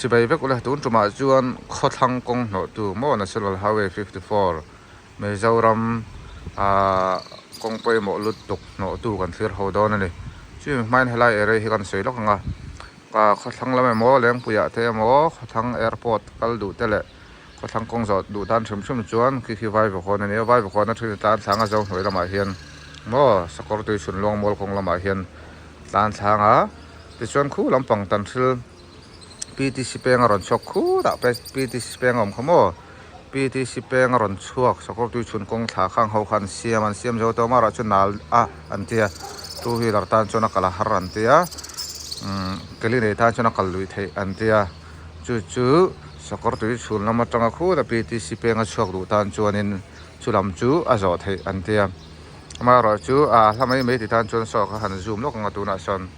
Chibai vek ula tun tumah chuan khawthlang kawng hnawhtu maw National Highway 54 Mizoram ah kawng pawimawh lut tuk hnawhtu kan thlir ho dawn a ni. Chumi hmain helai area hi kan sawi lawk ang a, ah khawthlang lam emaw Lengpuiah te emaw khawthlang airport kal duh te leh khawthlang kawng zawh duh tan hrim hrim chuan khi khi Vaivakawn a ni a, Vaivakawn atangin tlan thlang a zo hnuai lamah hian maw Sakawr Tuichhun Luangmual kawng lamah hian tlan thlang a tichuan khu lampang tan thil PTC peng a rawn chhuak khutah PTC peng a awm kha maw PTC peng a rawn chhuak sakawr tui chhun kawng thla khang ho kha an siam an siam zo tawh a amaherawhchu nal a an tia two wheeler tan chuan a kal a har an tia umm keli nei tan chuan a kal lui theih an tia chu chu sakawr tui chhun lam atanga khutah PTC peng a chhuak duh tan chuanin chu lam chu a zawh theih an tia amaherawhchu a hla mai mai ti tan chuan saw kha han zoom lawk ang a tunah sawn.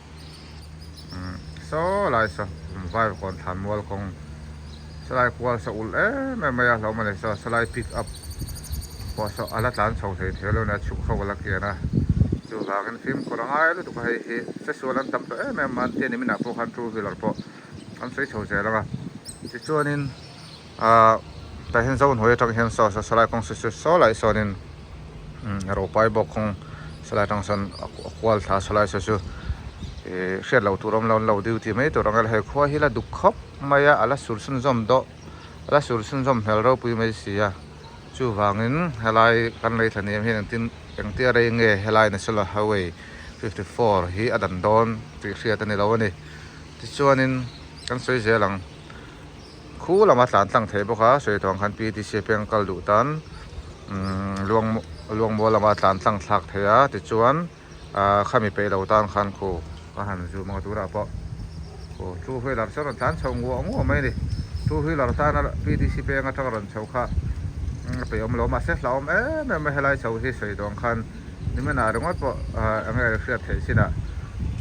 Saw lai saw vai kawn thlan mual kawng salai kual saw ulh em em mai a hlauhawm a ni saw salai pick up pawh saw a la tlan chho thei thei lo nia chhuk ho a la kian a chuvangin fimkhur a ngai lutuk a hei hi chesual an tam tawh em em a an tia niminah pawh khan two wheeler pawh an sawi chho zel ang a tichuanin ahh tah hian zo hnuai atang hian saw saw salai kawng saw saw lai sawnin rawpai bawk kawng salai atang sawn a kual thla salai saw chu ihh hriat loh tur awm lo an lo duty mai tur ang a hei khua hi la duk khawp mai a a la sur chhunzawm dawh a la sur chhunzawm hmel ropui mai si a chuvangin helai kan lei thla ni ang hian engtin engtia rei nge helai national highway 54 hi a dan dawn tih hriat a ni lo a ni tichuanin kan sawi zel ang. Khu lama tlan tlang theih bawk a, sawi tawh ang khan PTC peng kal duh tan umm luangmual lama tlan tlang thlak theih a tichuan ah khami peih lo tan khan khu ka han zoom ang a tunah pawh khu two wheeler chu a rawn tlan chho nguah nguah mai a ni two wheeler tana PTC peng atanga rawn chho kha a peih awm lo mahse hlauhawm em em a helai chho hi sawi tawh ang khan Niminah ringawt pawh eng nge hriat theih chinah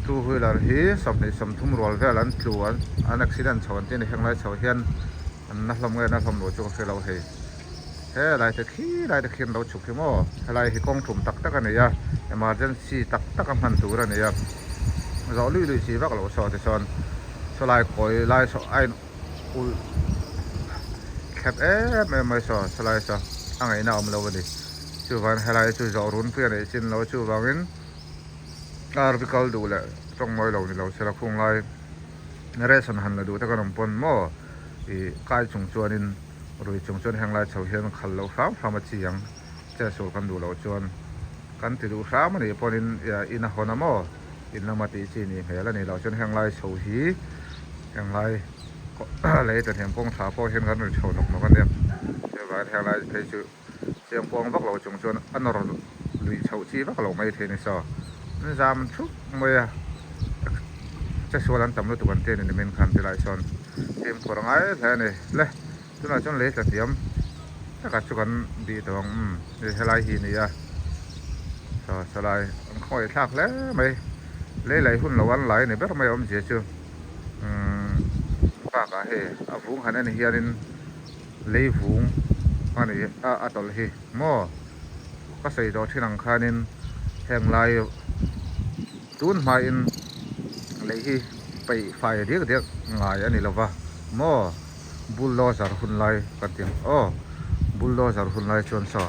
two wheeler hi 23 rual vel an tlu an an accident chho an tih a ni heng lai chho hian an na hlawm nge na hlawm lo chu ka hre lo hei helai te khi lai te khi an lo chhuk hi maw helai hi kawng thum tak tak a ni a emergency tak tak a hman tur a ni a zawh lui lui chi vak loh saw tichuan sawlai kawi lai saw a in ulh thlep em em mai saw sawlai saw a ngaihna a awm lo a ni. Chuvan helai chu zawh runpui a neih chin lo chuvangin RV kal duh leh tawng mawi lo ni lo sela khung lai ration han la duh te kan awm pawn maw ih kai chung chuanin rui chung chuan heng lai chho hian khal loh hram hram a chi ang chetsual kan duh loh chuan kan ti duh hram a nih pawnin in a hawn a maw in lama tih chi nih hmel a nih loh chuan heng lai chho hi heng lai lei tlahniam kawng tha pawh hian kan ri chho nawk nawk a nia chuvangin heng lai phei chu. Chiang kuang vak lo chung chuan a nawr lui chhoh chi vak lo mai thei ni saw. An zam thup mai a, chesual an tam lutuk an ti a ni nimin khan tilai sawn fimkhur a ngai hle a ni. Le tunah chuan lei tla hniam takah chu kan bih tawh ang umm hei helai hi a ni a, saw sawlai an khawngaih thlak hle mai. Lei laih hun lo an lai a ni ber mai a awmzia chu umm bakah hei a vung han en hianin. Lei vung a ni a a tawlh hi maw ka sawi tawh thin ang khanin heng lai tun hmain lei hi peih fai diak diak ngai a ni lo va maw bulldozer hun lai ka ti ang aw bulldozer hun lai chuan saw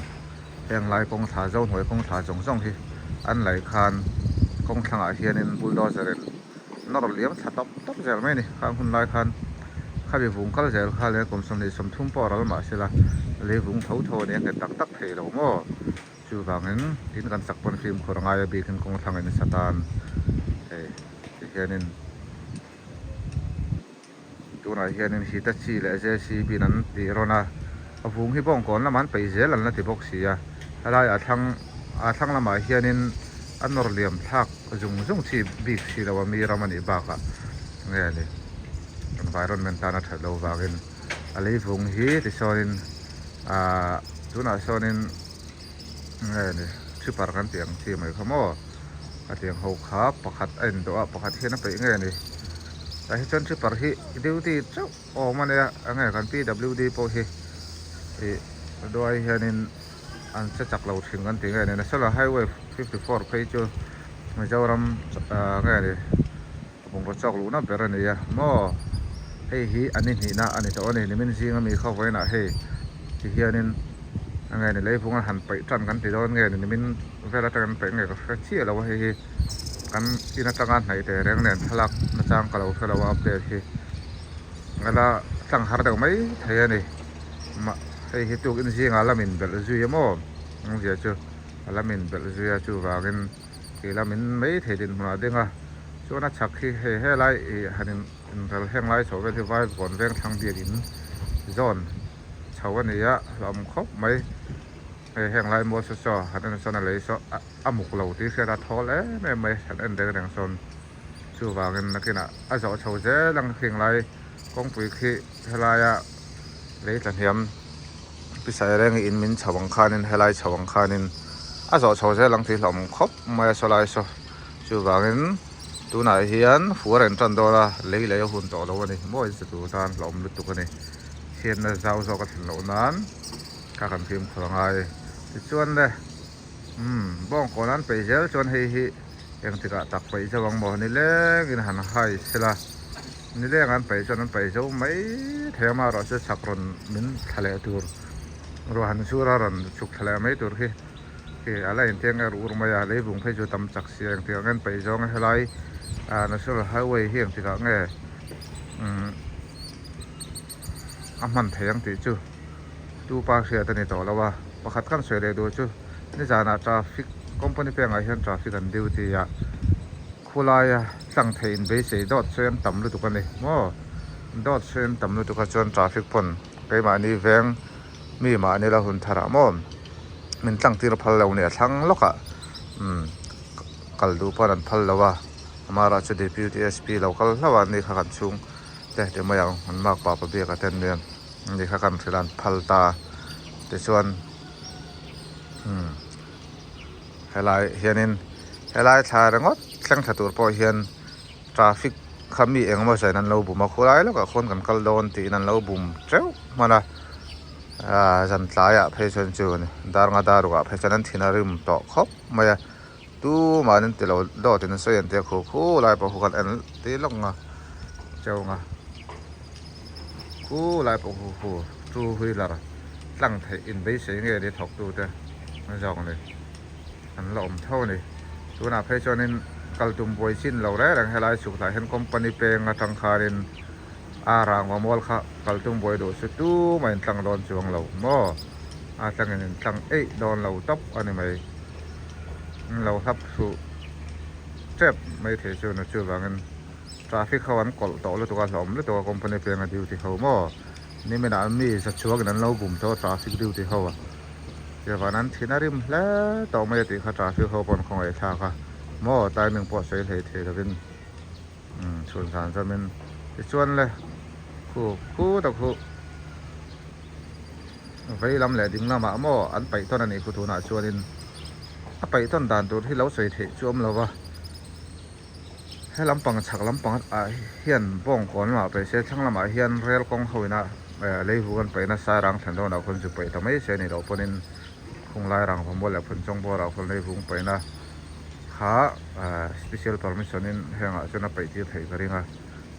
heng lai kawng thla zo hnuai kawng thla zawng zawng hi an laih khan kawng thlangah hianin bulldozer in nawr liam thla tawp tawp zel mai a ni khang hun lai khan khami vung kal zel kha leh kum 23 pawh ral mah sela lei vung tho tho a ni a nghet tak tak thei lo maw chuvangin in kan sak pawn fimkhur a ngai a bikin kawng thlangin satan hei tihianin tunah hianin Hitachi leh JCB in an tih rawn a a vung hi bawngkawn lamah an peih zel an la ti bawk si a helai a thlang a thlang lamah hianin a nawr liam thlak zung zung chi bik si lo a mi ram a nih bakah nge a ni environment tan a that loh vangin a lei vung hi tisawn ahh tunah sawnin nge a ni tripper kan tih ang chi mai kha maw. A tiang ho kha pakhat a indawh a pakhat hian a peih nge ni tah hi chuan tripper hi duty chauh a awm a nia enge kan PWD pawh hi ih duai hianin an che chak lo thin kan ti nge ni national highway 54 phei chu Mizoram ah nge ni bungraw chawk luhna ber a ni a maw. Hei hi a ni hnihna a ni tawh a ni. Nimin zing ami kha vawiinah hei ti hianin a nge ni leivung a han paih tan kan ti dawn nge ni nimin vel atang an paih nge ka hre chiah lo a hei hi kan in atanga hnaih teh reng nen thlalak nachang ka lo hre lo a update hi ala tlang har deuh mai thei a ni mah hei hi tukin zingah lamin belh zui a maw awmzia chu a lamin belh zui a chuvangin Khi lamin mai thei dinhmunah a ding a, chuan a chhak hi hei helai ih han in inrel heng lai chhoh vel hi Vaivakawn veng thlang biak in zawn chho a ni a, hlauhawm khawp mai. Hei heng lai mual saw saw han en sawn a lei saw a muk lo tih hriat a thawl em em mai han en reng reng sawn chuvangin nakinah a zawh chho zel ang khing lai kawngpui khi helaia lei tla hniam. Pisai reng in min chho ang khanin helai chho ang khanin a zawh chho zel ang tih hlauhawm khawp mai a saw lai saw. Chuvangin tunah hian fuar en tan dawn a, lei lei a hun tawh lo a ni. Mawi chu tur tan hlauhawm lutuk a ni. Chhiatna zau zawk a thlen loh nan kha kan fimkhur a ngai. Tichuan le umm bawngkawn an peih zel chuan hei hi engtikah tak peih zauh ang maw nilengin han hai sela. Nileng an paih chuan an paih zo mai thei a amaherawhchu chhak rawn min thla leh tur ruah han sur a rawn chhuk thla leh mai tur khi khi a la intiang er ur mai a leivung phei chu tam chak si a engtikah nge an paih zawng a helai ah national highway hi engtikah nge umm a hman thei ang tih chu tu pa hriat a ni tawh lo a pakhat kan sawi leh duh chu nizanah traffic company pengah hian traffic an duty a. Khulaia tlang theih in beisei dawt sawi an tam lutuk a ni maw? Dawt sawi an tam lutuk a chuan traffic pawn keimahni veng mi mahni la hun thar ah maw min tlang tir phal lo nia thlang lawk ah umm kal duh pawn an phal lo a amara chu deputy SP lo kal hlauh a ni kha kan chhung te ti mai ang an mark pa pa biak a ten nia ni kha kan hrilh a an phal ta tichuan umm. Helai hianin helai thla ringawt thleng thla tur pawh hian traffic kha mi engemaw zain an lo bum a khulai lawkah khawn kan kal dawn tiin an lo bum teuh hman a ahh zan tlaiah phei chuan chu dar nga dar rukah phei chuan an thin a rim tawh khawp mai a tumah an inti lo dawt in an sawi an tia khu khu lai pawh khu khan en tir lawk ang a cheu ang a khu lai pawh khu khu two wheeler tlang theih inbeisei nge ni thawk tute an zawk ni an la awm tho a ni tunah phei chuanin kal tum buai chin lo reng reng helai chhuk hlai hian company peng atang khanin a rangva mual kha kal tum buai duh chu tumah in tlang dawn chuang lo maw a tlangin in tlang eih dawn lo tawp a ni mai an lo hlap thluh tep mai thei chu na chuvangin traffic ho an kawlh tawh lutuk a hlawm lutuk a company penga duty ho maw. Niminah mi za chhuakin an lo bum tawh a traffic duty ho a chuan an thin a rim hle tawh mai a tih kha traffic ho pawh an khawngaih thlak a maw timing pawh sawi hlei thei lovin umm chhun zan zawmin tichuan le khu khu tak khu vei lam leh ding lamah maw an paih tawn a nih khu tunah chuanin a paih tawn dan tur hi lo sawi theih chu awm lo va. He lampang chhak lampang ah hian bawngkawn lamah paih se thlang lamah hian rel kawng ho ina lei vuk an paih nasa rang thlen dawnah khawn zu paih ta mai se a nih loh pawhin khunglai rang vawmual leh phun chawng bawrah khawn lei vung paihna kha special permission in hengah chuan a paih tir theih ka ring a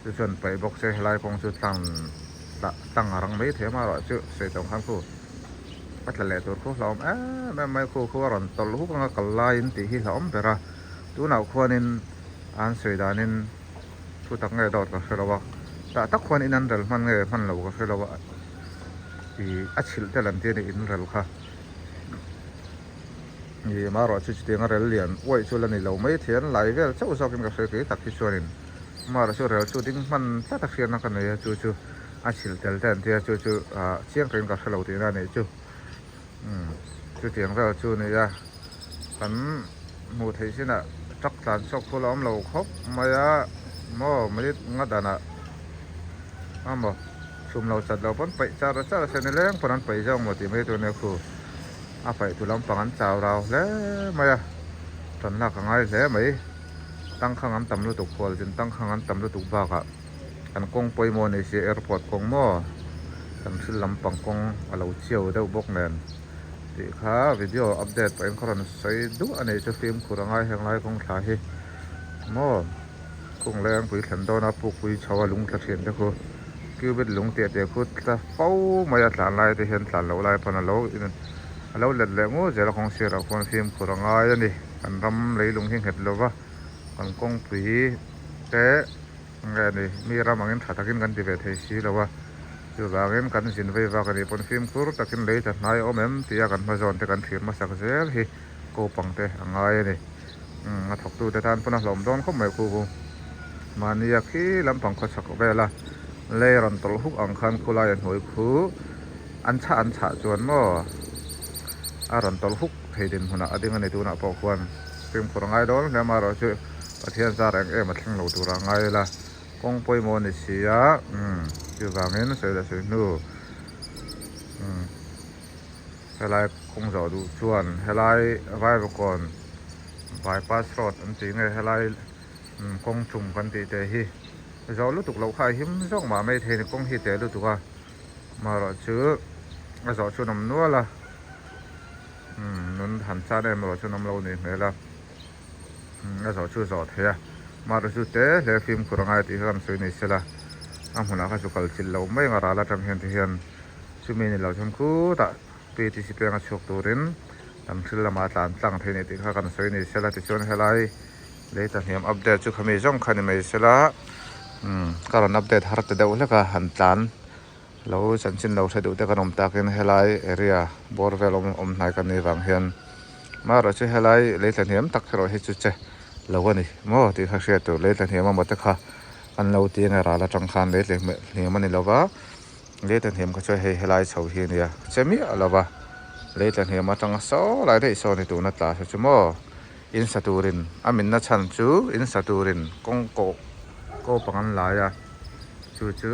chu chuan paih bawk se helai kawng chu tlang tlang a rang mai thei a amaherawhchu sawi tawng khan khu a tla leh tur khu hlauhawm em em mai khu khu a rawn tawlh huk anga kal laiin tih hi hlauhawm ber a. Tunah khuanin an sawi danin thu tak nge dawt ka hre lo a, tah tak khuan in an rel hman nge hman lo ka hre lo a, ih a chhilh tel an ti a ni in rel kha. Ih amaherawhchu chutiang a rel lian uaih chu la ni lo mai thei an lai vel chauh zawkin ka hre kei tak hi chuanin amaherawhchu rel chu ding hman tlat a hriatna ka nei a chu chu a chhilh tel te an ti a chu chu ah chiang takin ka hre lo tihna a nih chu. Umm chutiang vel chu a ni a kan hmuh theih chinah truck tlan chhuak phul a awm lo khawp mai a maw minute nga danah emaw chhum lo chat lo pawn paih char char a se ni leng pawn an paih zawk maw tih mai tur a nia khu a paih tu lampang an chau rau hle mai a tan lak a ngai hle mai tangkhang an tam lutuk khualzin tangkhang an tam lutuk bakah. Kan kawng pawimawh ni si airport kawng maw kan thil lampang kawng a lo chiau deuh bawk nen tih kha video update pawhin ka rawn sawi duah a nih chu fimkhur a ngai heng lai kawng thla hi maw kawng lengpui thlen dawn a pukpui chho a lung thla thin te khu Cubit lung teh teh khut tla fo mai a tlan lai te hian tlan loh lai pawn a lo in a lo let leh ngut zel a kawng sirah khuan fimkhur a ngai a ni. Kan ram leilung hi nghet lova kan kawngpui te nge a ni mi ram angin tha takin kan ti ve thei si lo a chuvangin kan zin vei vak a nih pawn fimkhur takin lei tla hnai a awm em tia kan hma zawn te kan thlir hmasak zel hi kopang te a ngai a ni. Umm a thawktu te tan pawn a hlawm dawn khawp mai khu khu. Mahnia khi lampang khaw chhak vela lei rawn tawlh huk ang khan khulai a hnuai khu an chhah an chhah chuan maw a rawn tawlh huk thei dinhmunah a ding a ni tunah pawh khuan fimkhur a ngai dawn hle amaherawh chu Pathian zar eng em a thleng lo tura ngai ila kawng pawimawh a ni si a umm chuvangin sawi leh sawi hnu umm. Helai kawng zawh duh chuan helai Vaivakawn bypass road an tih nge helai kawng tum kan tih te hi zawh lutuk loh kha a him zawk mah mai thei a ni kawng hi teh lutuk a amaherawh chu a zawh chu an awm nual a nun han chan em erawh chu an awm lo nih hmel a a zawh chu zawh theih a amaherawh chu te hle fimkhur a ngai tih kha kan sawi ni sela a hmunah kha chu kal chilh loh mai ang a ral atang hian ti hian. Chumi ni lo chuan khutah PTC peng a chhuak turin kan thil lamah a tlan tlang thei a ni tih kha kan sawi ni sela tichuan helai lei tla hniam update chu khami zawng kha ni mai sela umm ka rawn update har ta deuh hlek a han tlan lo chanchin lo hre duh te kan awm takin helai area bawr vel awm awm hnai kan nih vang hian marawh chu helai lei tla hniam tak erawh hi chu che lo a ni maw tih kha hriat tur lei tla hniam amaw te kha an lo ti anga ral atang khan lei tla hniam a ni lova. Lei tla hniam kha chuan hei helai chho hi a nia che miah lo va lei tla hniam atanga saw lai daih sawn hi tuna tla saw chu maw in sa turin a minna chhan chu in sa turin kawng kawh ko pang an lai a chu chu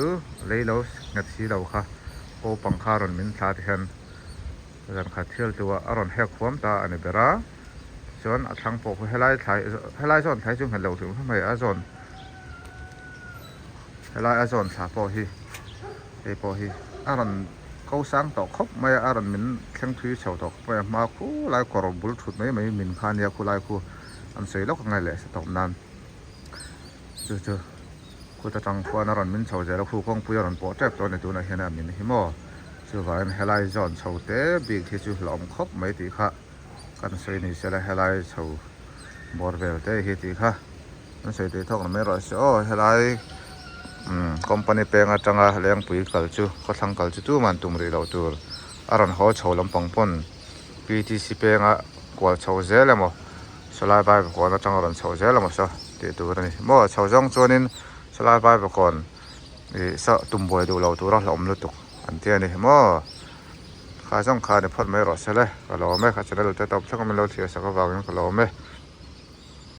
lei lo nghet si lo kha ko pang kha a rawn min thla ti hian zan khat thil tua a rawn hek huam ta a ni ber a tichuan a thlang pawh khu helai thlai helai zawn thlai chu nghet lo hrim hrim hei a zawn. Helai a zawn thla pawh hi hei pawh hi a rawn ko sang tawh khawp mai a a rawn min thleng thui chho tawh khawp mai a hma khulai kawr bul thut mai mai min kha ania khulai khu an sawi lawk angai leh sa tawp nan chu chu khut atang khuan a rawn min chho zel a khu kawngpui a rawn pawh tep tawh a ni tunah hian a min hi maw chuvangin helai zawn chho te bik hi chu hlauhawm khawp mai tih kha kan sawi ni sela helai chho bawr vel te hi tih kha. An sawi tui thawk na mai rawh se aw helai umm company peng atanga lengpui kal chu khawthlang kal chu tuman tum rih loh tur a rawn haw chho lampang pawn P T C penga kual chho zel emaw sawlai vaivakawn atanga rawn chho zel emaw saw tih tur a ni maw chho zawng chuanin sawlai vaivakawn ih saw tum buai duh loh tura hlauhawm lutuk an ti a ni maw kha zawng kha ni phawt mai rawh se le ka lawm e ka channel te tawp thleng a min lo thlir sak avangin ka lawm e.